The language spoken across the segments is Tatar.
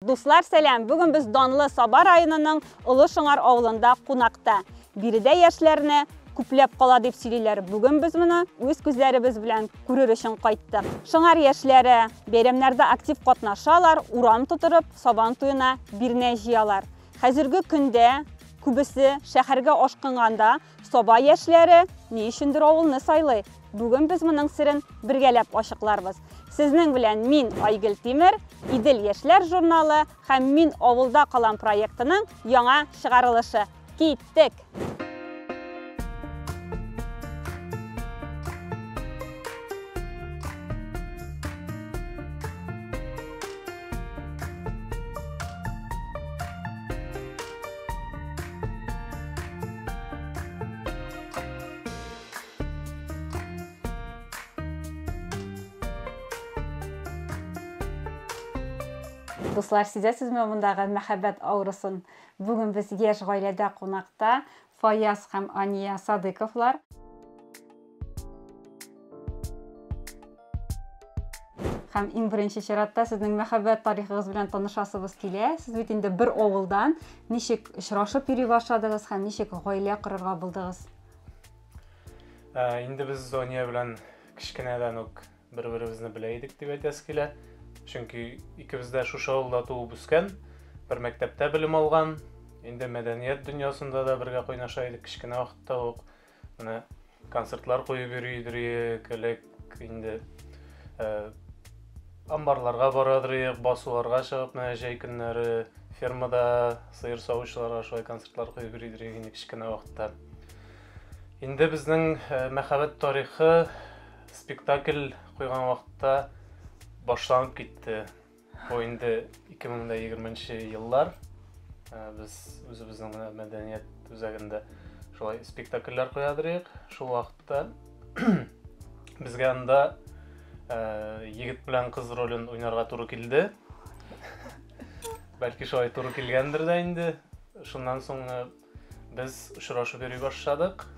Дуслар, сәлам! Бүген без данлы Саба районының Олы Шыңар авылында кунакта. Биредә яшьләрне күпләп кала дип сөйлиләр. Бүген без моны үз күзләребез белән күрер өчен кайттык. Шыңар яшьләре бәйрәмнәрдә актив катнашалар, урам тутырып, Сабан туена бирнә җыялар. Хәзерге көндә күбесе шәһәргә ашкынганда, Саба яшьләре ни өчендер авылны сайлый. Бүген без моның серен бергәләп ачыкларбыз. Сезнең белән мин, Айгөл Тимер, Идел яшьләр журналы һәм Мин авылда калам проектының яңа чыгарылышы. Киттек! Дуслар, сизәсезме мондагы мәхәббәт аурасын? Бүген без яшь гаиләдә кунакта Фаяз һәм Ания Садыковлар. Һәм иң беренче чиратта сезнең мәхәббәт тарихыгыз белән танышасыбыз килә. Сез бит инде бер авылдан. Ничек очрашып йөри башладыгыз һәм ничек гаилә корырга булдыгыз? Ә, инде без Зония белән кечкенәдән үк бер-беребезне белә идек дип әйтәсе килә. Чөнки икебез дә шушы авылда туып үскән, бер мәктәптә белем алган. Инде мәдәният дөньясында да бергә кайнаша идек кечкенә вакытта ук. Менә концертлар куеп йөри идек, элек инде э, амбарларга барадырыек, басуларга чыгып, менә җәй көннәре фермада сыер савучыларга шулай концертлар куеп йөри идек инде кечкенә вакытта. Инде безнең э, мәхәббәт тарихы спектакль куйган вакытта башланып китте. Бу инде 2020 еллар. Э, без үзебезнең менә мәдәният үзәгендә шулай спектакльләр куядырыйк. Шул вакытта безгә анда э, егет белән кыз ролен уйнарга туры килде. Бәлки шулай туры килгәндер дә инде. Шуннан соң э, без очрашып йөри башладык.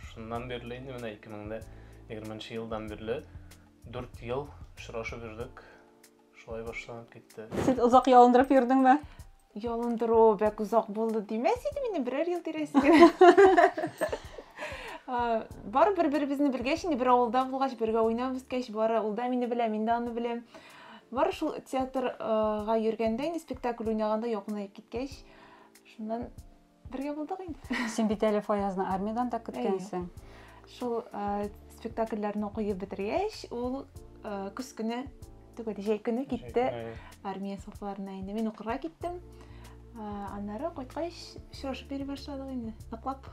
Шуннан бирле инде менә 2020 елдан бирле 4 ел очрашып йөрдек. Шулай башланып китте. Син озак ялындырып йөрдеңме? Ялындыру бик озак булды димәс идем инде, берәр ел тирәсе генә. Бары бер-беребезне белгәч, инде бер авылда булгач, бергә уйнап үскәч, бары ул да мине белә, мин дә аны беләм. Бары шул театрга йөргәндә, инде спектакль уйнаганда якынаеп киткәч, шуннан Бергә булдык инде. Син бит әле Фаязны армиядән дә көткәнсең. Шул спектакльләрне куеп бетергәч, ул көз көне түгел, җәй көне китте армия сафларына инде. Мин укырга киттем. Аннары кайткач очрашып йөри башладык инде, ныклап.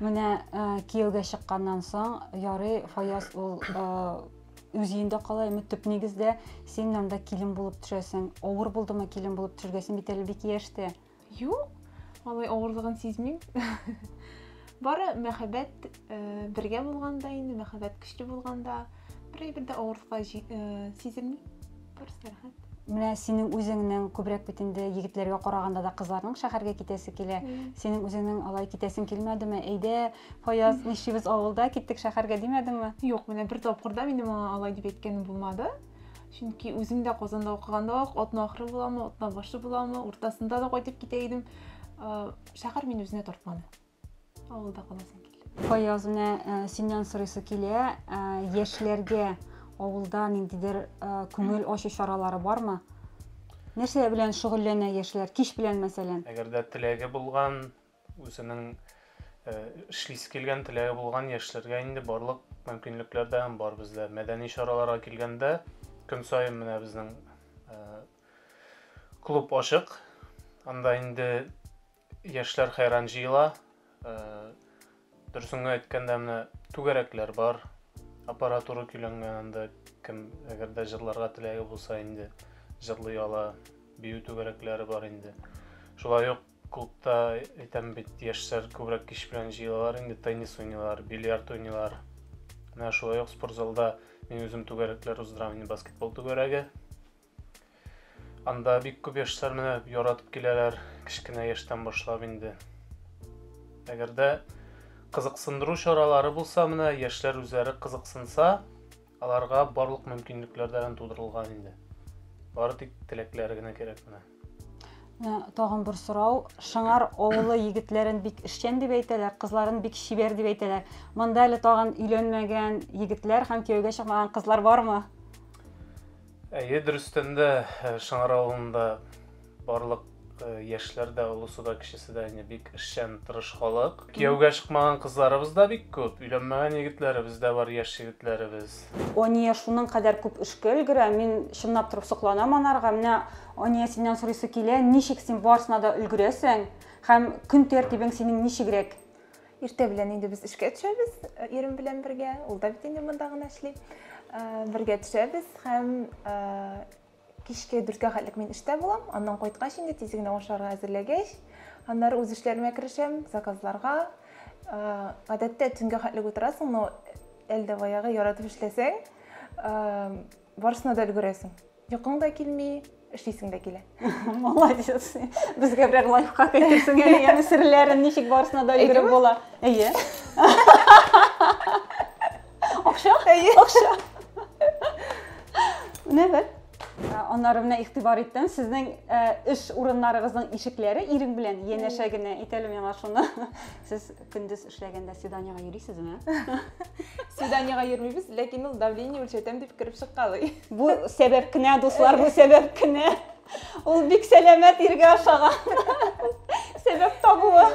Менә кияүгә чыкканнан соң, ярый, Фаяз ул үз өендә кала, әмма төп нигездә син монда килен булып төшәсең. Авыр булдымы килен булып төшергә? Син бит әле бик яшь тә. Юк, алай авырлыгын сизмим. Бары мәхәббәт э, бергә булганда инде, мәхәббәт көчле булганда, бер әйбер дә авырлыкка э, сизелми. Барысы рәхәт. Менә синең үзеңнең күбрәк бит инде егетләргә караганда да кызларның шәһәргә китәсе килә. Синең үзеңнең алай китәсең килмәдеме? Әйдә, Фаяз, нишлибез авылда, киттек шәһәргә димәдеңме? Юк, менә бер тапкыр да минем аңа алай дип әйткәнем булмады. Чөнки үзем дә Казанда укыганда ук атна ахыры буламы, атна башы буламы, уртасында да кайтып китә идем. Шәһәр мине үзенә тартмады. Авылда каласым килде. Фаяз, менә э, синнән сорыйсы килә, э, яшьләргә авылда ниндидер э, күңел ачу чаралары бармы? Нәрсә белән шөгыльләнә яшьләр? Кич белән, мәсәлән. Әгәр дә теләге булган, үзенең эшлисе килгән, теләге булган яшьләргә инде барлык мөмкинлекләр дә бар бездә. Мәдәни чараларга килгәндә, көн саен менә безнең клуб ачык. Анда инде яшьләр хәйран җыела. Дөресен генә әйткәндә, менә түгәрәкләр бар. Аппаратура көйләнгән анда, кем әгәр дә җырларга теләге булса инде җырлый ала. Бию түгәрәкләре бар инде. Шулай ук клубта әйтәм бит, яшьләр күбрәк кич белән җыелалар инде, теннис уйныйлар, бильярд уйныйлар. Менә шулай ук спортзалда мин үзем түгәрәкләр уздырам инде, баскетбол түгәрәге. Анда бик күп яшьләр менә яратып киләләр, кечкенә яшьтән башлап инде. Әгәр дә кызыксындыру чаралары булса, менә яшьләр үзләре кызыксынса, аларга барлык мөмкинлекләр дә тудырылган инде. Бары тик теләкләре генә кирәк менә. Менә тагын бер сорау. Шыңар авылы егетләрен бик эшчән дип әйтәләр, кызларын бик чибәр дип әйтәләр. Монда әле тагын өйләнмәгән егетләр һәм кияүгә чыкмаган кызлар бармы? Әйе, дөрестән дә, Шыңар авылында барлык яшьләр дә, олысы да, кечесе дә инде бик эшчән, тырыш халык. Кияүгә чыкмаган кызларыбыз да бик күп, өйләнмәгән егетләребез дә бар, яшь егетләребез. Ания шуның кадәр күп эшкә өлгерә, мин чынлап торып сокланам анарга. Менә Ания синнән сорыйсы килә, ничек син барысына да өлгерәсең һәм көн тәртибең синең ничегрәк? Иртә белән инде без эшкә төшәбез, ирем белән бергә, ул да бит инде монда гына эшли. Бергә төшәбез һәм кичке 4-кә хәтлек мин эштә булам. Аннан кайткач инде тиз генә ашарга әзерләгәч, аннары үз эшләремә керешәм, заказларга. Гадәттә төнгә хәтлек утырасың, но әле дә баягы яратып эшләсәң, барысына да өлгерәсең. Йокың да килми, эшлисең дә килә. Молодец. Безгә берәр лайфхак әйтерсең әле, яме серләрен ничек барысына да өлгереп була. Әйе. Акча? Әйе. Акча. Менә бер. Аннары менә игътибар иттем, сезнең эш урыннарыгызның ишекләре ирең белән янәшә генә. Әйт әле миңа шуны. Сез көндез эшләгәндә свиданиега йөрисезме? Свиданиега йөрмибез, ләкин ул давление үлчәтәм дип кереп чыккалый. Бу сәбәп кенә, дуслар, бу сәбәп кенә. Ул бик сәламәт иргә ошаган. Сәбәп табуы.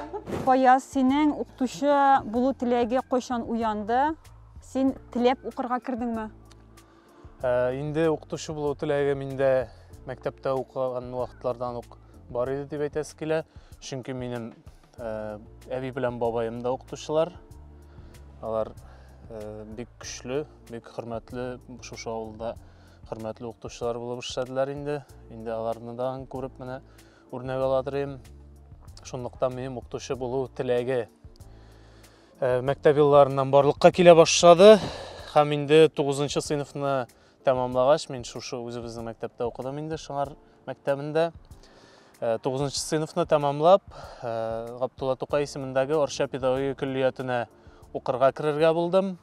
Фаяз, синең укытучы булу теләге кайчан уянды? Син теләп укырга кердеңме? Инде укытучы булу теләге миндә мәктәптә укыган вакытлардан ук бар иде дип әйтәсе килә. Чөнки минем әби белән бабаем да укытучылар. Алар бик көчле, бик хөрмәтле, шушы авылда хөрмәтле укытучылар булып эшләделәр инде. Инде аларны да күреп менә үрнәк ала торыйм. Шунлыктан минем укытучы булу теләге мәктәп елларыннан барлыкка килә башлады. Һәм инде 9 сыйныфны тәмамлагач, мин шушы үзебезнең мәктәптә укыдым инде, Шыңар мәктәбендә. 9 сыйныфны тәмамлап, Габдулла Тукай исемендәге Арча педагогия көллиятенә укырга керергә булдым.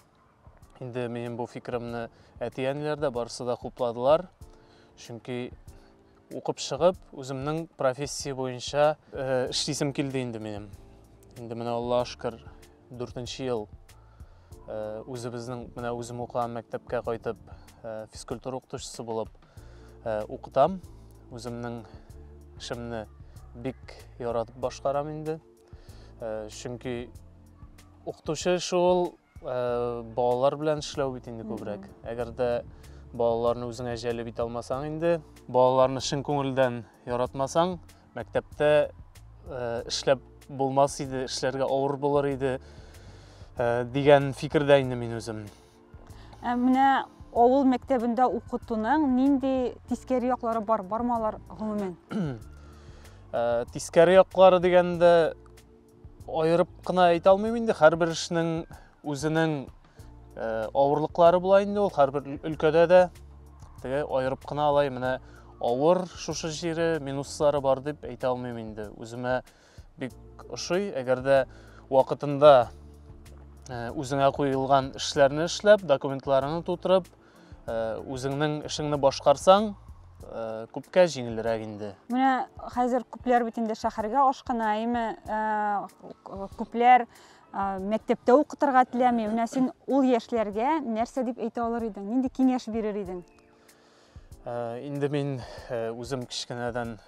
Инде минем бу фикеремне әти-әниләр дә барысы да хупладылар. Чөнки укып чыгып, үземнең профессия буенча эшлисем килде инде минем. Инде менә Аллаһка шөкер, 4 ел үзебезнең, менә үзем укыган мәктәпкә кайтып, физкультура укытучысы булып укытам. Үземнең эшемне бик яратып башкарам инде. Чөнки укытучы эше ул балалар белән эшләү бит инде күбрәк. Әгәр дә балаларны үзеңә җәлеп итә алмасаң инде, балаларны чын күңелдән яратмасаң, мәктәптә эшләп булмас иде, эшләргә авыр булыр иде дигән фикердә инде мин үзем. Менә авыл мәктәбендә укытуның нинди тискәре яклары бар, бармы алар гомумән? Тискәре яклары дигәндә аерып кына әйтә алмыйм инде, һәрбер эшнең үзенең авырлыклары була инде ул, һәрбер өлкәдә дә. Теге аерып кына алай менә авыр шушы җире, минуслары бар дип әйтә алмыйм инде. Үземә бик ошый, әгәр дә вакытында үзеңә куелган эшләрне эшләп, документларыңны тутырып, үзеңнең эшеңне башкарсаң, күпкә җиңелрәк инде. Менә хәзер күпләр бит инде шәһәргә ашкына, әйме, күпләр мәктәптә укытырга теләми. Менә син ул яшьләргә нәрсә дип әйтә алыр идең? Нинди киңәш бирер идең? Инде мин үзем кечкенәдән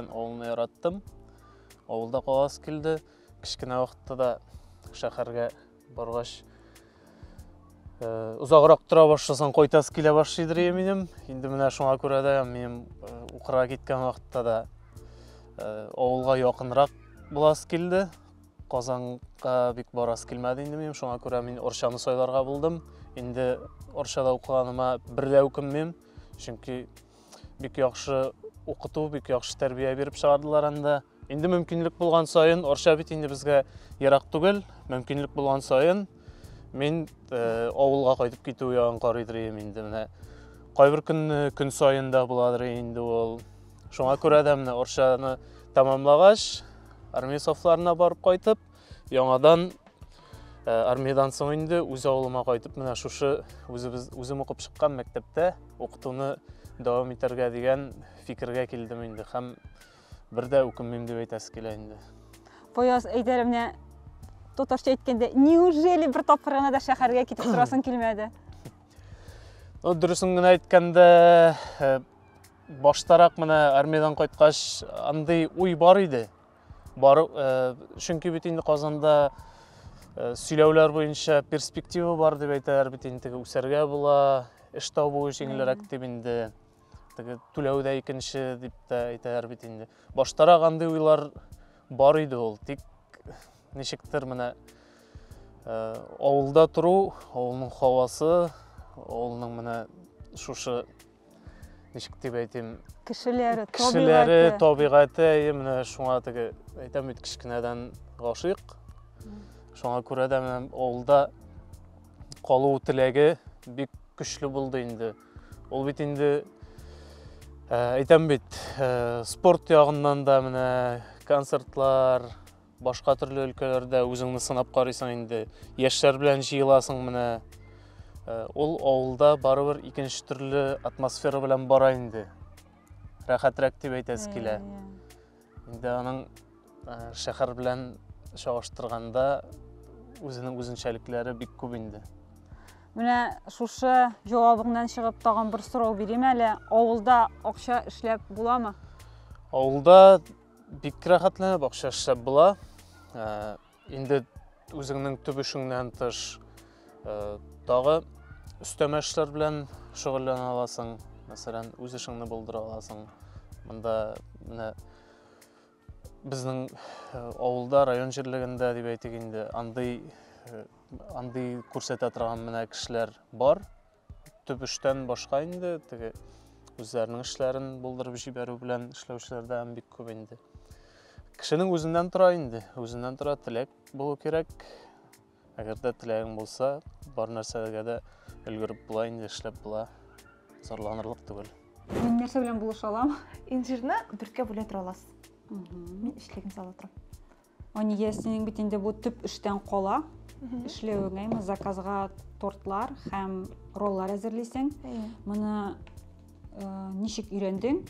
авылны яраттым. Авылда каласы килде. Кечкенә вакытта да шәһәргә баргач, озаграк тора башласаң, кайтасы килә башлыйдыр иде минем. Инде менә шуңа күрә дә минем укырга киткән вакытта да авылга якынрак буласы килде. Казанга бик барасы килмәде инде минем. Шуңа күрә мин Орчаны сайларга булдым. Инде Орчада укыганыма бер дә үкенмим. Чөнки бик яхшы укыту, бик яхшы тәрбия биреп чыгардылар анда. Инде мөмкинлек булган саен, Орча бит инде безгә ерак түгел, мөмкинлек булган саен мин авылга кайтып китү ягын карыйдыр идем инде. Менә кайбер көнне көн саен да буладыр инде ул. Шуңа күрә дә менә Орчаны тәмамлагач, армия сафларына барып кайтып, яңадан армиядан соң инде үз авылыма кайтып, менә шушы үзем укып чыккан мәктәптә укытуны дәвам итәргә дигән фикергә килдем инде һәм бер дә үкенмим дип әйтәсе килә инде. Фаяз, әйдә менә татарча әйткәндә, неужели бер тапкыр гына да шәһәргә китеп торасың килмәде? Ну, дөресен генә әйткәндә, э, баштарак менә армиядән кайткач, андый уй бар иде. Бар, э, чөнки бит инде Казанда э, сөйләүләр буенча перспектива бар дип әйтәләр бит инде, теге үсәргә була, эш табу җиңелрәк дип инде. Теге түләү дә икенче дип тә әйтәләр бит инде. Баштарак андый уйлар бар иде ул, тик ничектер менә э, авылда тору, авылның һавасы, авылның менә шушы ничек дип әйтим, кешеләре, кешеләре, табигате, әйе, менә шуңа теге әйтәм бит, кечкенәдән гашыйк. Шуңа күрә дә менә авылда калу теләге бик көчле булды инде. Ул бит инде э, әйтәм бит, э, спорт ягыннан да менә концертлар, башка төрле өлкәләрдә үзеңне сынап карыйсың инде. Яшьләр белән җыеласың менә. Э, ул авылда барыбер икенче төрле атмосфера белән бара инде. Рәхәтрәк дип әйтәсе килә. Инде аның шәһәр белән чагыштырганда үзенең үзенчәлекләре бик күп инде. Менә шушы җавабыңнан чыгып тагын бер сорау бирим әле. Авылда акча эшләп буламы? Авылда бик рәхәтләнеп акча эшләп була. Инде үзеңнең төп эшеңнән тыш тагы өстәмә эшләр белән шөгыльләнә аласың. Мәсәлән, үз эшеңне булдыра аласың. Монда менә безнең авылда, район җирлегендә дип әйтик инде, андый андый күрсәтә торган менә кешеләр бар. Төп эштән башка инде теге үзләренең эшләрен булдырып җибәрү белән эшләүчеләр дә бик күп инде. Кешенең үзеннән тора инде, үзеннән тора, теләк булу кирәк. Әгәр дә теләгең булса, бар нәрсәгә дә өлгереп була инде, эшләп була. Зарланырлык түгел. Мин нәрсә белән булыша алам? Инжирны дүрткә бүлә тора аласыз. Мин эчлеген сала торам. Ания, синең бит инде бу төп эштән кала эшләвең, әйме, заказга тортлар һәм роллар әзерлисең. Моны э, ничек өйрәндең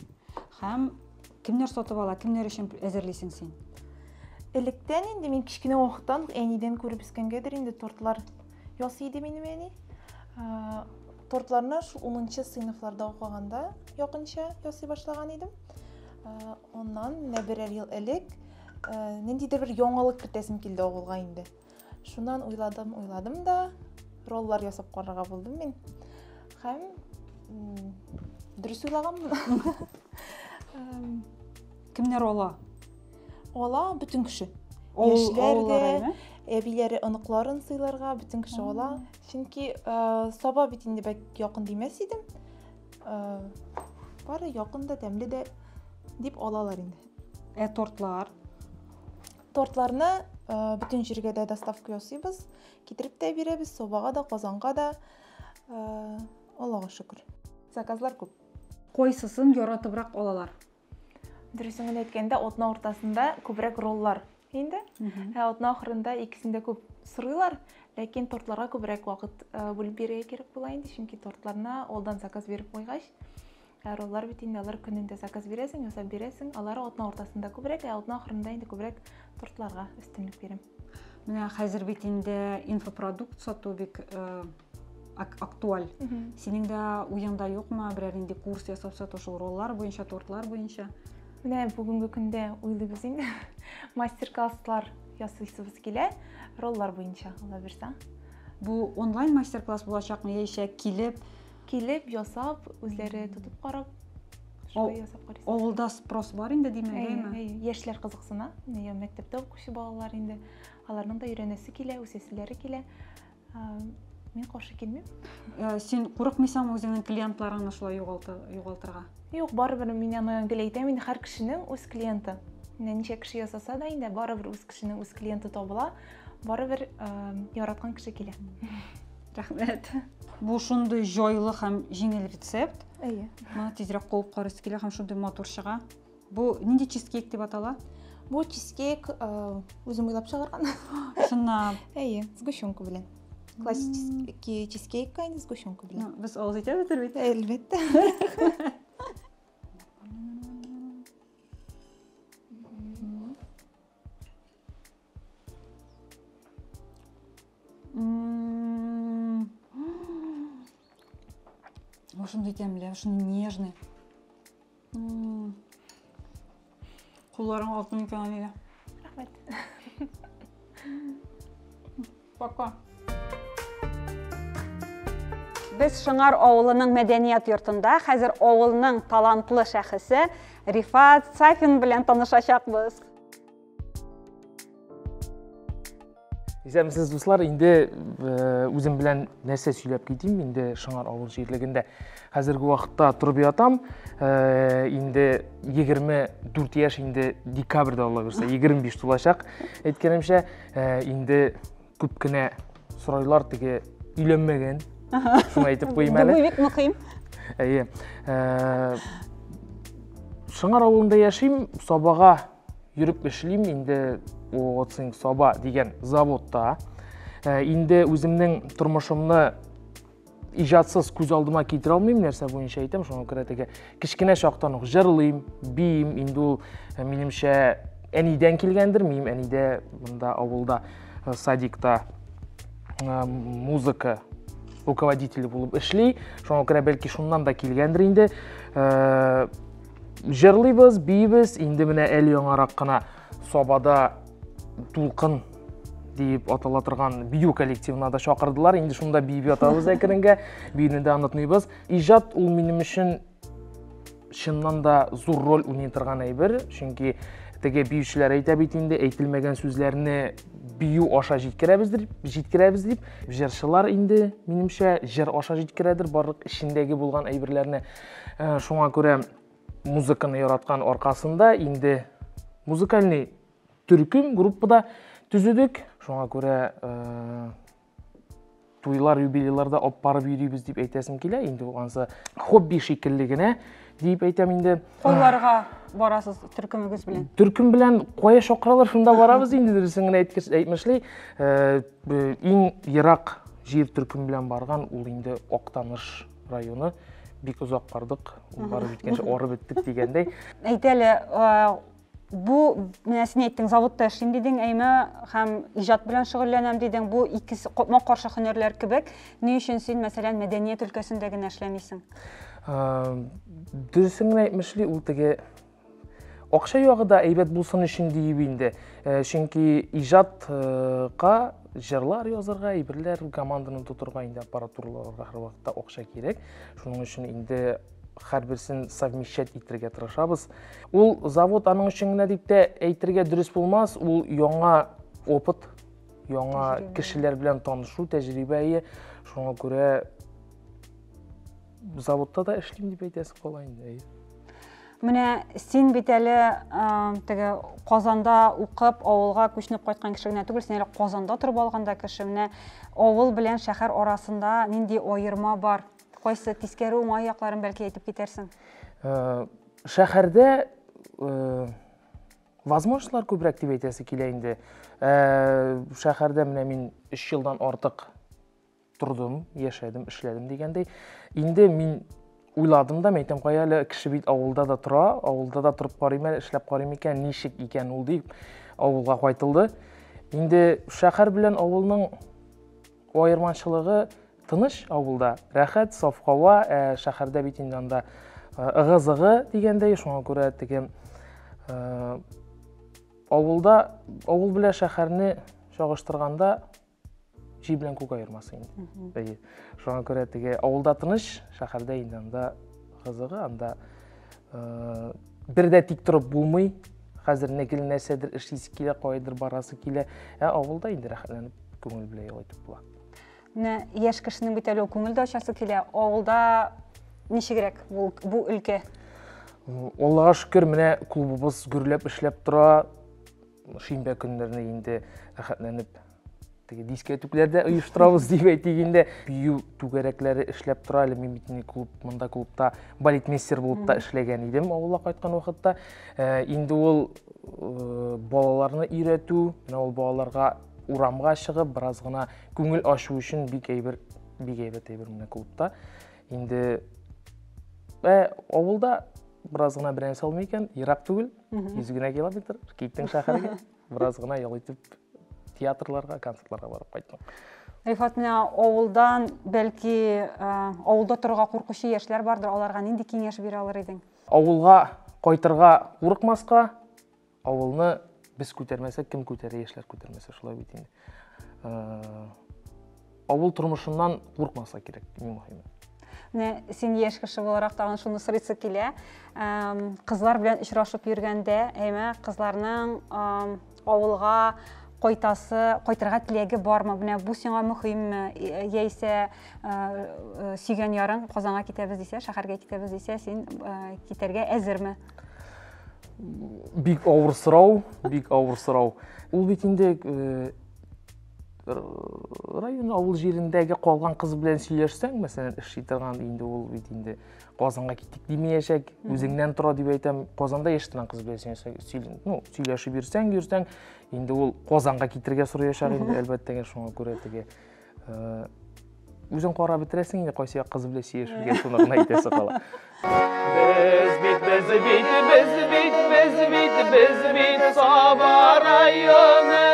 һәм кемнәр сатып ала, кемнәр өчен әзерлисең син? Электән инде мин кечкенә вакыттан ук әнидән күреп үскәнгәдер инде тортлар ясый иде минем әни. Э, тортларны шул 10 сыйныфларда укыганда якынча ясый башлаган идем. Э, аннан менә берәр ел элек э, ниндидер бер яңалык кертәсем килде авылга инде. Шуннан уйладым, уйладым да роллар ясап карарга булдым мин. Һәм дөрес уйлаганмын. Кемнәр ала? Ала бөтен кеше. Яшьләр дә, әбиләре оныкларын сыйларга бөтен кеше ала. Чөнки э, Саба бит инде бәк якын димәс идем. Э, бары якын да, тәмле дә дип алалар инде. Ә тортлар? Тортларны э, бөтен җиргә дә доставка ясыйбыз. Китереп тә бирәбез, Сабага да, Казанга да. Э, Аллага шөкер. Заказлар күп. Кайсысын яратыбрак алалар? Дөресен генә әйткәндә, атна уртасында күбрәк роллар инде. Ә атна ахырында икесен дә күп сорыйлар, ләкин тортларга күбрәк вакыт э, бүлеп бирергә кирәк була инде, чөнки тортларны алдан заказ биреп куйгач, ә роллар бит инде алар көнендә заказ бирәсең, ясап бирәсең, алар атна уртасында күбрәк, ә атна ахырында инде күбрәк тортларга өстенлек бирәм. Менә хәзер бит инде инфопродукт сату бик э, актуаль. Синең дә уеңда юкмы берәр нинди курс ясап сату шул роллар буенча, тортлар буенча? Менә бүгенге көндә уйлыйбыз инде. Мастер-класслар ясыйсыбыз килә, роллар буенча, Алла бирсә. Бу онлайн мастер-класс булачакмы яисә килеп? Килеп, ясап, үзләре тотып карап, шулай ясап карыйсыз. Авылда спрос бар инде, димәк, әйеме? Әйе, яшьләр кызыксына, мәктәптә укучы балалар инде, аларның да өйрәнәсе килә, үсәселәре килә. Мин каршы килмим. Э, син курыкмыйсыңмы үзеңнең клиентларыңны шулай югалтырга? Юк, барыбер мин аны гел әйтәм, инде һәр кешенең үз клиенты. Менә ничә кеше ясаса да инде барыбер үз кешенең үз клиенты табыла, барыбер э, яраткан кеше килә. Рәхмәт. Бу шундый җайлы һәм җиңел рецепт. Әйе. Моны тизрәк куып карыйсы килә һәм шундый матур чыга. Бу нинди чизкейк дип атала? Бу чизкейк э, үзем уйлап чыгарган. Чынлап. Әйе, сгущенка белән. Классический чизкейк инде сгущенка белән. Ну, без авыз итәбездер бит. Әлбәттә. Шундый тәмле, шундый нежный. Кулларың алтын икән, Алия. Рәхмәт. Пока. Без Шыңар авылының мәдәният йортында хәзер авылның талантлы шәхесе Рифат Сафин белән танышачакбыз. Исәнмесез, дуслар. Инде э, үзем белән нәрсә сөйләп китим, инде Шыңар авыл җирлегендә хәзерге вакытта торып ятам. Э, инде 24 яшь инде декабрьдә Алла бирсә 25 тулачак. Әйткәнемчә, э, инде күп кенә сорайлар теге өйләнмәгән. Шуны әйтеп куйыйм әле. Бу бик мөһим. Әйе. Шыңар авылында яшим, Сабага Йөреп эшлим инде Оцинг Саба дигән заводта. Э, инде үземнең тормышымны иҗатсыз күз алдыма китерә алмыйм, нәрсә буенча әйтәм, шуңа күрә теге кечкенә чактан ук җырлыйм, биим, инде ул э, минемчә әнидән килгәндер, минем әнидә монда авылда э, садикта музыка руководителе булып эшли, шуңа күрә бәлки шуннан да килгәндер инде. Җырлыйбыз, биибез, инде менә әле яңарак кына Сабада Тулкын диеп атала торган бию коллективына да чакырдылар. Инде шунда биеп ятабыз әкренгә, биюне дә онытмыйбыз. Иҗат ул минем өчен чыннан да зур роль уйный торган әйбер, чөнки теге биючеләр әйтә бит инде, әйтелмәгән сүзләрне бию аша җиткерәбез дип, җиткерәбез дип. Җырчылар инде, минемчә, җыр аша җиткерәдер барлык эчендәге булган әйберләрне. Э, шуңа күрә музыканы яраткан аркасында инде музыкальный төркем, группада төзедек. Шуңа күрә э, туйлар, юбилейларда алып барып йөрибез дип әйтәсем килә. Инде ул ансы хобби шикелле генә дип әйтәм инде. Кайларга барасыз төркемегез белән? Төркем белән кая чакыралар, шунда барабыз инде, дөресен генә әйткәч, әйтмешли. Э, иң ерак җир төркем белән барган ул инде Актаныш районы. Бик озак бардык, барып җиткәнче арып беттек дигәндәй. Әйт әле, бу менә син әйттең, заводта эшлим дидең, әйме, һәм иҗат белән шөгыльләнәм дидең. Бу икесе капма-каршы һөнәрләр кебек. Ни өчен син, мәсәлән, мәдәният өлкәсендә генә эшләмисең? Дөресен генә әйтмешли, ул теге Акча ягы да әйбәт булсын өчен диеп инде. Э, чөнки иҗатка җырлар язырга, әйберләр, команданы тотырга инде аппаратураларга һәрвакытта акча кирәк. Шуның өчен инде һәрберсен совмещать итәргә тырышабыз. Ул завод аның өчен генә дип тә әйтергә дөрес булмас, ул яңа опыт, яңа кешеләр белән танышу, тәҗрибә. Шуңа күрә заводта да эшлим дип әйтәсе кала инде, әйе. Менә син бит әле теге Казанда укып, авылга күченеп кайткан кеше генә түгел, син әле Казанда торып алган да кеше. Менә авыл белән шәһәр арасында нинди аерма бар? Кайсы тискәре уңай якларын бәлки әйтеп китәрсең? Шәһәрдә возможностьлар күбрәк дип әйтәсе килә инде. Шәһәрдә менә мин 3 елдан артык тордым, яшәдем, эшләдем дигәндәй. Инде мин уйладым да, мәйтәм, кая әле кеше бит авылда да тора, авылда да торып карыйм әле, эшләп карыйм икән, ничек икән ул дип авылга кайтылды. Инде шәһәр белән авылның аермачылыгы тыныч авылда, рәхәт, саф һава, ә шәһәрдә бит инде анда э, ыгы-зыгы дигәндәй, шуңа күрә теге э, авылда авыл белән шәһәрне чагыштырганда җир белән күк аермасы инде. Әйе. Шуңа күрә теге авылда тыныч, шәһәрдә инде анда кызыгы, анда э, бер дә тик торып булмый. Хәзер гел нәрсәдер эшлисе килә, каядыр барасы килә. Ә авылда инде рәхәтләнеп күңел белән ял итеп була. Менә яшь кешенең бит әле күңел дә ачасы килә. Авылда ничегрәк бу, бу өлкә? Аллага шөкер, менә клубыбыз гөрләп эшләп тора. Шимбә көннәрне инде рәхәтләнеп теге дискәтүкләр дә оештырабыз дип әйтик инде. Бию түгәрәкләре эшләп тора әле. Мин бит инде клуб, монда клубта балетмейстер булып та эшләгән идем авылга кайткан вакытта. Э, инде ул э, балаларны өйрәтү, менә ул балаларга урамга чыгып, бераз гына күңел ачу өчен бик әйбер, бик әйбәт әйбер менә клубта. Инде ә, авылда бераз гына бернәрсә алмый икән, ерак түгел, 100 генә километр, киттең шәһәргә, бераз гына ял итеп театрларга, концертларга барып кайттың. Рифат, менә авылдан, бәлки, авылда торырга куркучы яшьләр бардыр, аларга нинди киңәш бирә алыр идең? Авылга кайтырга курыкмаска, авылны без күтәрмәсәк, кем күтәрә, яшьләр күтәрмәсә, шулай бит инде. Авыл тормышыннан куркмаса кирәк, иң мөһиме. Менә син яшь кеше буларак тагын шуны сорыйсы килә. Кызлар белән очрашып йөргәндә, әйме, кызларның авылга кайтасы, кайтырга теләге бармы? Менә бу сиңа мөһимме? Яисә сөйгән ярың Казанга китәбез дисә, шәһәргә китәбез дисә, син китәргә әзерме? Бик авыр сорау, бик авыр сорау. Ул бит инде район авыл җирендәге калган кыз белән сөйләшсәң, мәсәлән, эшли торган, инде ул бит инде Казанга киттек димәячәк, үзеңнән тора дип әйтәм. Казанда яши торган кыз белән ну, сөйләшеп йөрсәң, йөрсәң, инде ул Казанга китергә сораячак инде, әлбәттә, шуңа күрә теге үзең карап бетерәсең инде, кайсы як кыз белән сөйләшергә, шуны гына әйтәсе кала. Без бит, без бит, без бит, без бит, без бит Саба районы,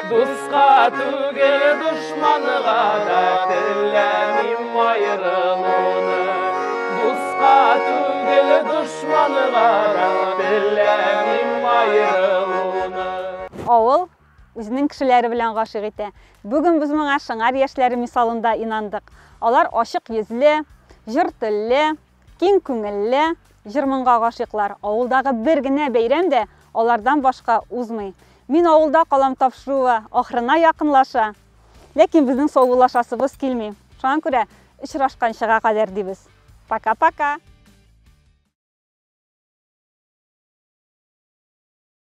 дуска түгел, дошманга да теләмим аерылуны. Дуска түгел, дошманга да теләмим аерылуны. Авыл үзенең кешеләре белән гашыйк итә. Бүген без моңа Шыңар яшьләре мисалында инандык. Алар ачык йөзле, җор телле, киң күңелле, җыр-моңга гашыйклар. Авылдагы бер генә бәйрәм дә алардан башка узмый. Мин авылда калам тапшыруы ахырына якынлаша. Ләкин безнең саубуллашасыбыз килми. Шуңа күрә очрашканчыга кадәр дибез. Пока-пока!